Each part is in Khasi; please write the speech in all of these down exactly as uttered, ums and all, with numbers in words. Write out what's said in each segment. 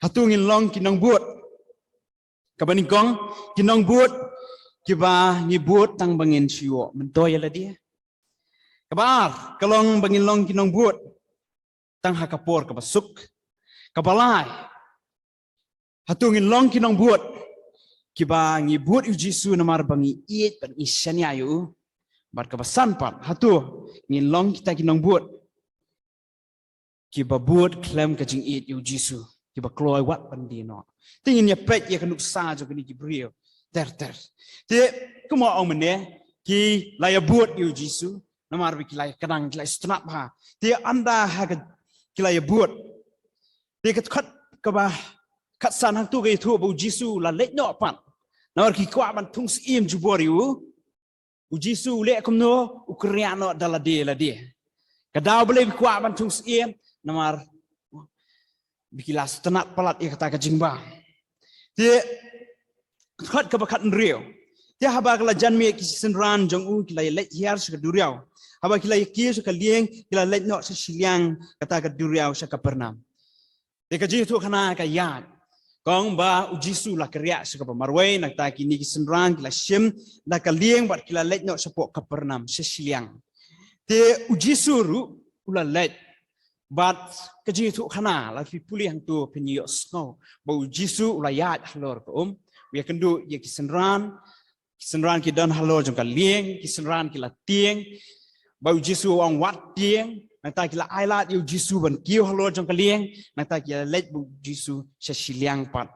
Hato ngin long ki nongbud? Kaba nyngkong, ki nongbud kiba ngi bud tang ba ngin shu ïoh myntoi ïa lade. Kaba ar, ka long ba ngin long ki nongbud tang ha ka por kaba suk. Kaba lai, hato ngin long ki nongbud kiba ngi bud ïa u Jisu namar ba ngi ïeit bad ngi shaniah ïa u? Bad kaba san pat, hato ngin long kita ki nongbud kiba bud khlem ka jingïeit ïa u Jisu, kiba kloi wat ban die noh? Te ngin ïa peit ïa ka nuksa jong kine ki briew ter ter. Te kumba ong mynne, ki la ïa bud ïa u Jisu namar ba ki la ïa kdang, ki la ïa sngewtynnat bha. Te ynda ha ka, ki la ïa bud, te ka dkhot kaba khatsan hangto ka ïathuh ba u Jisu u la leit noh pat namar ki kwah ban thung syiem jubor ïa u. U Jisu u leh kumno? U kyrïah noh da lade lade. Ka daw balei ba ki kwah ban thung syiem? Namar ba ki la sngewtynnat palat ïa kata ka jingbam. Te ka dkhot kaba khathynriew, te haba ka la jan miet, ki synran jong u ki la ïa leit hiar sha ka duriaw. Haba ki la ïa kiew sha ka lieng, ki la leit noh sha shiliang kata ka duriaw sha Kapernaum. Te ka jingïathuhkhana ka ïaid, ka ong ba u Jisu u la kyrïah sha kaba marwei, nangta kine ki synran ki la shim da ka lieng bad ki la leit noh shapoh Kapernaum, sha shiliang. Te u Jisu ruh u la leit. Bad ka jingïathuhkhana, lada phi pule hangto phin ïohsngew ba u Jisu u la ïaid halor ka um, u ïakynduh ïa ki synran, ki synran ki don halor jong ka lieng, ki synran ki la tieng. Ba u Jisu u ong, wat tieng. Nangta ki la ailad ïa u Jisu ban kiew halor jong ka lieng. Nangta ki la leit bad u Jisu sha shiliang pat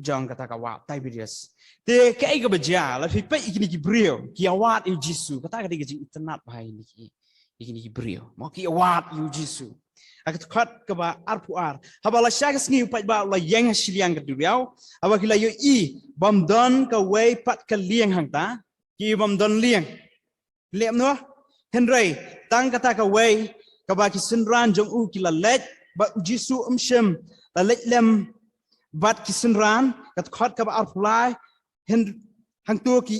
jong kata ka wah Tiberias. Te kaei kaba jia, lada phi peit ïa kine ki briew ki ïawad ïa u Jisu, kata ka dei ka jingitynnad bha ïa kine ki, ïa kine ki briew. Mo, ki ïawad ïa u Jisu. Ha ka dkhot kaba arphew ar, haba la shai ka sngi u paidbah u la ïeng ha shiliang ka duriaw. Haba ki la ïohi ba ym don kawei pat ka lieng hangta, ki ïohi ba ym don lieng. Leh kumno? Hynrei tang kata kawei kaba ki synran jong u ki la leit, bad u Jisu um shym la leit lem bad ki synran. Ka dkhot kaba arphew lai, hyn-, hangto ki,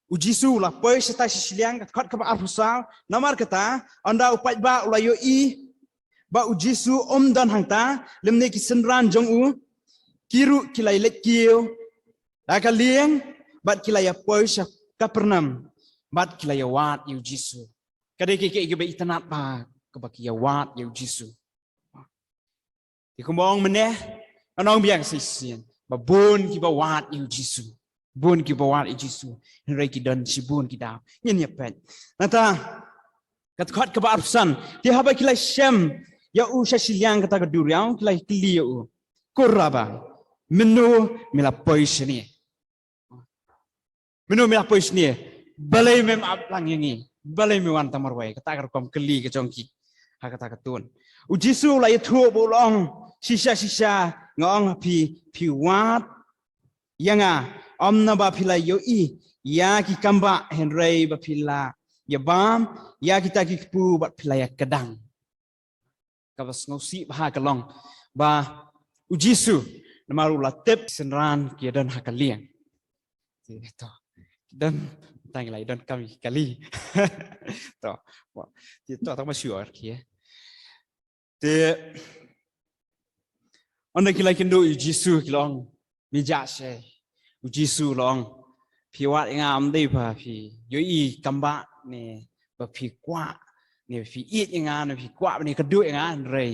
u Jisu u la poi shatai sha shiliang. Ka dkhot kaba arphew saw, namarkata ynda u paidbah u la ïohi ba u Jisu um don hangta lymne ki synran jong u, ki ruh ki la ïa leit kiew da ka lieng bad ki la ïa poi sha Kapernaum bad ki la ïawad ïa u Jisu. Ka dei kaei kaei kaba itynnad bha kaba ki ïawad ïa u Jisu. Te kumba ong mynne, ngan ong biang shisien ba bun kiba wad ïa u Jisu. Bun kiba wad ïa u Jisu. Hynrei ki don shibun ki daw. Ngin ïa peit. Nangta ka dkhot kaba arphew san, te haba ki la shem ïa u sha shiliang kata ka duriaw, ki la kylli ïa u, ko Rabbi, mynno me la poi shane? Mynno me la poi shane? Balei mem ap lang ïa ngi? Balei me wan tang marwei? Kata ka rukom kylli ka jong ki ha kata ka tun. U Jisu u la ïathuh bad u la ong, shisha shisha nga ong ha phi, phi wad ïa nga, ym naba phi la ïohi ïa ki kambah, hynrei ba phi la ïa bam ïa kita ki kpu bad phi la ïa kdang. Kaba sngewsih bha ka long ba u Jisu, namar u la tip synran ki ïa don ha ka lieng. Te to, don tang la ïa don kam ïa ki kali. To, mo, te to tang ma shuwa ki, eh. Te ynda ki la ïakynduh ïa u Jisu ki la ong, me jah shai? U Jisu u la ong, phi wad ïa nga ym dei ba phi ïohi kambah ne ba phi kwah ne ba phi ïeit ïa nga ne ba phi kwah ban ïakynduh ïa nga, hynrei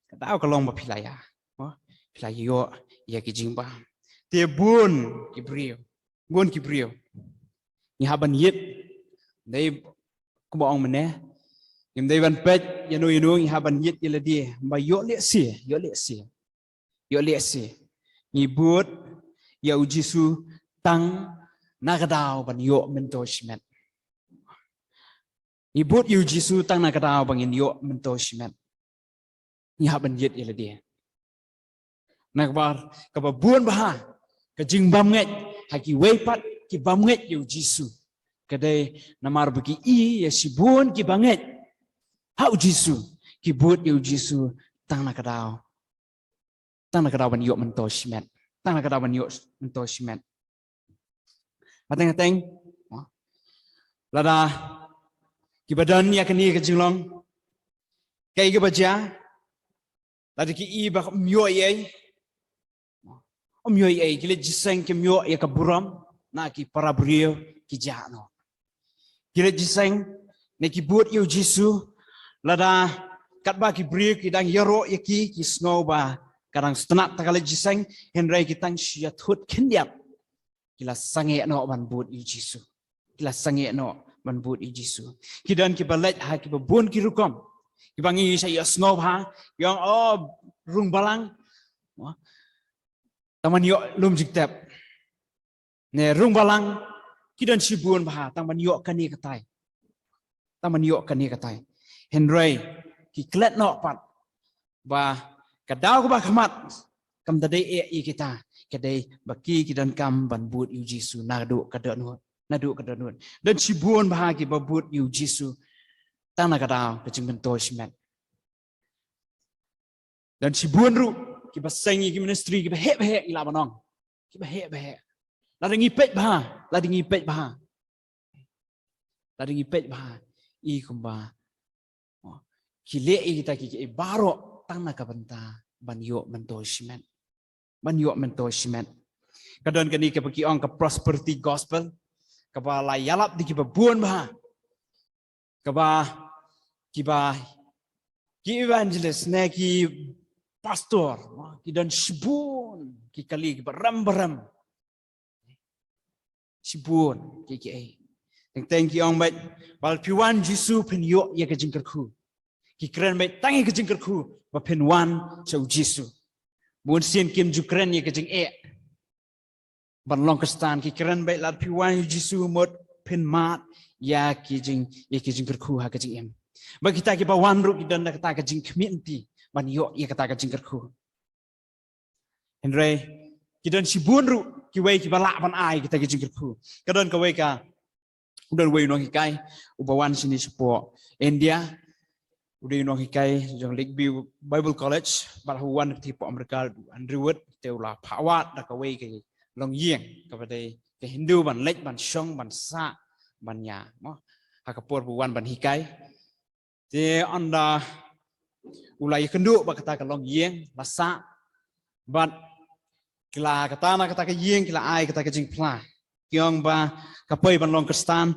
ka daw ka long ba phi la ïa, mo, phi la ïoh ïa ki jingbam. Te bun ki briew, bun ki briew ngi hap ban ïeit. Dei kumba ong mynne, ngim dei ban peit ïano ïano, ngi hap ban ïeit ïa lade ba ïoh lehse, ïoh lehse, ïoh lehse ngi bud ïa u Jisu tang na ka daw ban ïoh myntoi shimet. Ngi bud ïa u Jisu tang na ka daw ba ngin ïoh myntoi shimet. Ngi hap ban ïeit ïa lade. Namar kaba bun bha ka jingbymngeit ha kiwei pat ki bymngeit ïa u Jisu, ka dei namar ba ki i ïa shibun ki bangeit ha u Jisu, ki bud ïa u Jisu tang na ka daw, tang na ka daw ban ïoh myntoi shimet, tang na ka daw ban ïoh myntoi shimet. Hateng hateng, lada kiba don ïa kane ka jinglong, kaei kaba jia? Lada ki i ba ym ïoh ei, ym ïoh ei, ki leit jingïaseng kim ïoh ïa ka burom na ki para briew ki jah noh. Ki leit jingïaseng ne ki bud ïa u Jisu, lada katba ki briew ki dang ïaroh ïa ki, ki sngew ba ka dang sngewtynnat ta ka leit jingïaseng, hynrei ki tang shu ïathut khyndiat, ki la sangeh noh ban bud ïa u Jisu. Ki la sangeh noh ban bud ïa u Jisu. Ki don kiba leit ha kiba bun ki rukom. Kiba ngi shu ïohsngew bha, ki ong, oh, rung balang, tang ban ïoh lum jingtep. Ne rung balang, ki don shibun bha, tang ban ïoh kane katai. Tang ban ïoh kane katai. Hynrei ki klet noh pat ba ka daw kaba khmat kam da dei eh ïa kita, ka dei ba ki ki donkam ban bud ïa u Jisu naduh ka dohnud, naduh ka dohnud. Don shibun bha kiba bud ïa u Jisu tang na ka daw ka jingmyntoi shimet. Don shibun ruh kiba seng ïa ki ministry kiba heh ba heh, ngi lah ban ong, kiba heh ba heh. Lada ngi peit bha, lada ngi peit bha, lada ngi peit bha, i kumba, oh, ki leh ïa kita ki, ki baroh tang na ka bynta ban ïoh myntoi shimet. Ban ïoh myntoi shimet. Ka don kane kaba ki ong ka prosperity gospel, kaba la ïalap da kiba bun bha, kaba, kiba, ki evangelist ne ki pastor, ki don shibun ki kali kiba rem ba rem. Shibun ki, ki ei. Teng teng ki ong beit ba lada phi wan Jisu phin ïoh ïa ka jingkyrkhu. Ki kren beit tang ïa ka jingkyrkhu ba phin wan sha u Jisu. Bun sien kim ju kren ïa ka jingeh ban long Khristan, ki kren beit lada phi wan ïa u Jisu mut phin mad ïa ki jing, ïa ki jingkyrkhu ha ka jingim. Ba kita kiba wan ruh ki don da kata ka jingkhmih lynti ban ïoh ïa kata ka jingkyrkhu. Hynrei ki don shibun ruh kiwei kiba lah ban ai kita ki jingkyrkhu. Ka don kawei ka, u don uwei u nonghikai uba wan shane shapoh India. U dei u nonghikai jong Lakeview Bible College, bad ha u wan kti hapoh America, Andrew Wood, te u la phah wad da kawei ka longïing kaba dei ka Hindu ban leit ban shong ban sah ban ïa, mo, ha ka por ba u wan ban hikai. Te ynda u la ïakynduh bad kata ka longïing, la sah, bad ki la, kata na kata ka ïing ki la ai kata ka jingphla. Ki ong ba ka poi ban long Khristan,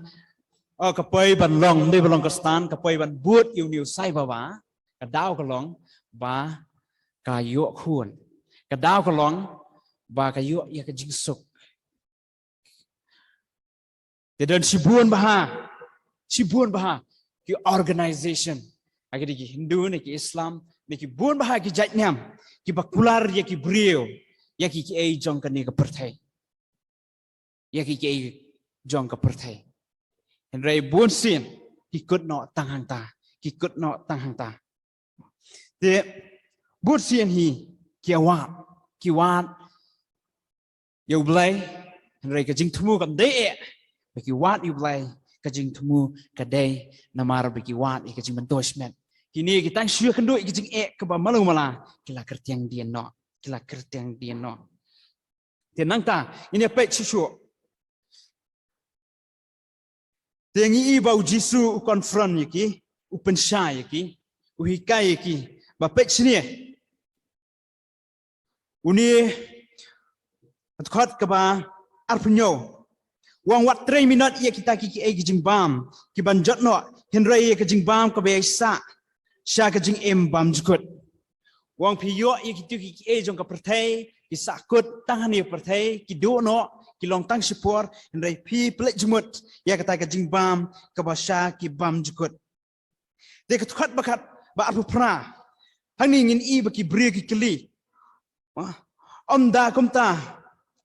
oh, ka poi ban long, ym dei ban long Khristan, ka poi ban bud ïa une u Sai Baba, ka daw ka long ba ka ïoh khun. Ka daw ka long ba ka ïoh ïa ka jingsuk. Te don shibun bha, shibun bha ki organization, ha ki dei ki Hindu ne ki Islam ne ki bun bha ki jait niam, kiba kular ïa ki briew ïa ki, kiei jong kane ka pyrthei. Ïa ki, kiei jong ka pyrthei. Hynrei bun sien ki kut noh tang hangta, ki kut noh tang hangta. Te bun sien hi ki wad, ki wad ïa u Blei, hynrei ka jingthmu kam dei eh ba ki wad ïa u Blei, ka jingthmu ka dei namar ba ki wad ïa ka jingmyntoi shimet. Kine ki tang shu ïakynduh ïa ka jingeh kaba malu mala, ki la kyrtiang dien noh, ki la kyrtiang dien noh. Te nangta ngin ïa peit shuh shuh. Te ngi i ba u Jisu u confront ïa ki, u pynshai ïa ki, u hikai ïa ki ba peit shane. Une, dkhot kaba arphew hynñiew. U ong wat trei minot ïa kita ki, kiei ki jingbam ki ban jot noh, hynrei ïa ka jingbam kaba ïai sah sha ka jingim bymjukut. U ong phi ïoh ïa kito ki, kiei jong ka pyrthei, ki sahkut tang hangne pyrthei, ki duh noh, ki long tang shipor, hynrei phi pynleit jingmut ïa kata ka jingbam kaba sha ki bymjukut. Te ka dkhot ba khat, ba arphew phra. Hangne ngin i ba ki briew ki kylli. Ym da kumta,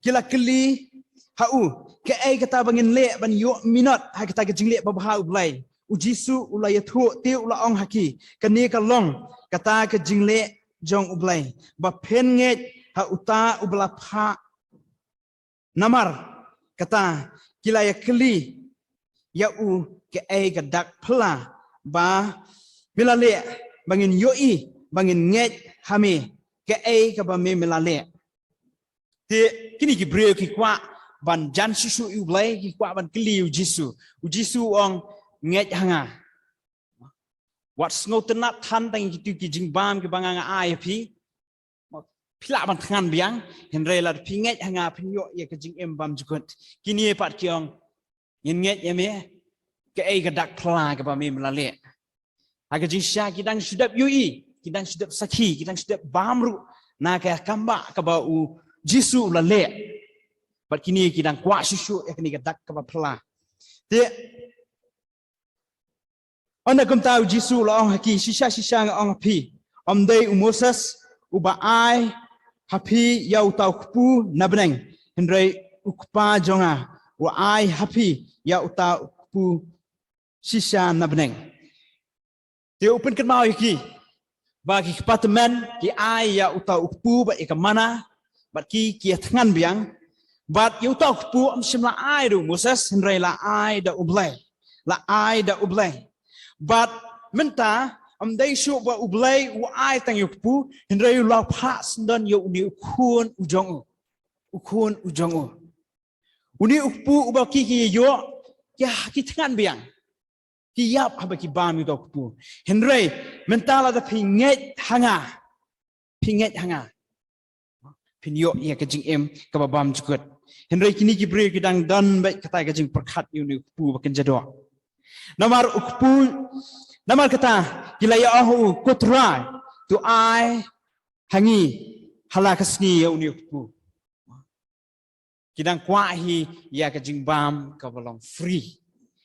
ki la kylli ha u, kaei kata ba ngin leh ban ïoh minot ha kata ka jingleh babha u Blei. U Jisu u la ïathuh te u la ong ha ki, kane ka long kata ka jingleh jong u Blei, ba phin ngeit ha uta uba la phah. Namar kata ki la ïa kylli ïa u, kaei ka dak phylla ba me la leh ba ngin ïohi ba ngin ngeit ha me, kaei kaba me me la leh. Te kine ki briew ki kwah ban jan shisha ïa u Blei, ki kwah ban kylli u Jisu. U Jisu u ong, ngeit ha nga. Wat sngewtynnat than tang ïa kitu ki jingbam kiba nga nga ai ïa phi. Phi lah ban thngan biang, hynrei lada phi ngeit ha nga phin ïoh ïa ka jingim bymjukut. Kine pat ki ong, ngin ngeit ïa me, kaei ka dak phylla kaba me me la leh. Ha ka jingshisha ki dang shu dep ïohi, ki dang shu dep sakhi, ki dang shu dep bam ruh na ka kam ba kaba u Jisu u la leh. Bad kine ki dang kwah shuh shuh ïa kane ka dak kaba phylla. Te ynda kumta u Jisu u la ong ha ki, shisha shisha nga ong ha phi, ym dei u Moses uba ai ha phi ïa uta u kpu na bneng, hynrei u Kpa jong nga u ai ha phi ïa uta u kpu shisha na bneng. Te u pynkynmaw ïa ki ba ki kpa tymmen ki ai ïa uta u kpu bad ïa ka manna, bad ki ki ïa thngan biang. Bad ïa uta u kpu ym shym la ai da u Moses, hynrei la ai da U Blei. La ai da U Blei. Bad mynta ym dei shuh ba U Blei u ai tang ïa u kpu, hynrei u la phah syndon ïa une u khun u jong u. U khun u jong u. Une u kpu uba ki ki ïoh, ki, ki thngan biang. Ki ïap haba ki bam ïa uta u kpu. Hynrei mynta lada phi ngeit ha nga, phi ngeit ha nga, phin ïoh ïa ka jingim kaba bymjukut. Hynrei kine ki briew ki dang don beit kata ka jingpyrkhat ïa une u kpu ba kynja doh. Namar u kpu, namar kata ki la ïa ong ha u, ko Trai, to ai ha ngi ha la ka sngi ïa une u kpu. Ki dang kwah hi ïa ka jingbam kaba long free.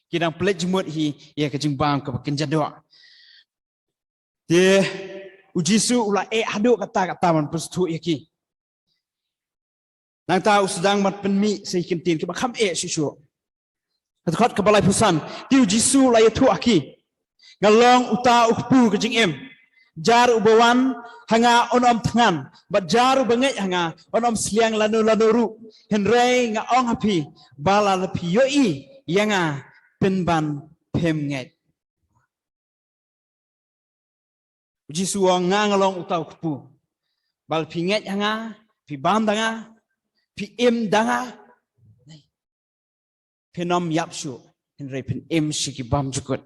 Ki dang pynleit jingmut hi ïa ka jingbam kaba kynja doh. Te u Jisu u la eh haduh katta katta ban pynsngewthuh ïa ki. Nangta u sdang ban pynmih sa ki kyntien kiba kham eh shuh shuh. Ka dkhot kaba laiphew san, te u Jisu u la ïathuh ha ki, nga long uta u kpu ka jingim. Jar uba wan ha nga un ym thngan, bad jar uba ngeit ha nga un ym sliang lano lano ruh. Hynrei nga ong ha phi ba lada phi ïohi ïa nga, pynban phim ngeit. U Jisu u ong, nga nga long uta u kpu. Ba lada phi ngeit ha nga, phi bam da nga, phi im da nga, phin ym ïap shuh, hynrei phin im sha ki bymjukut.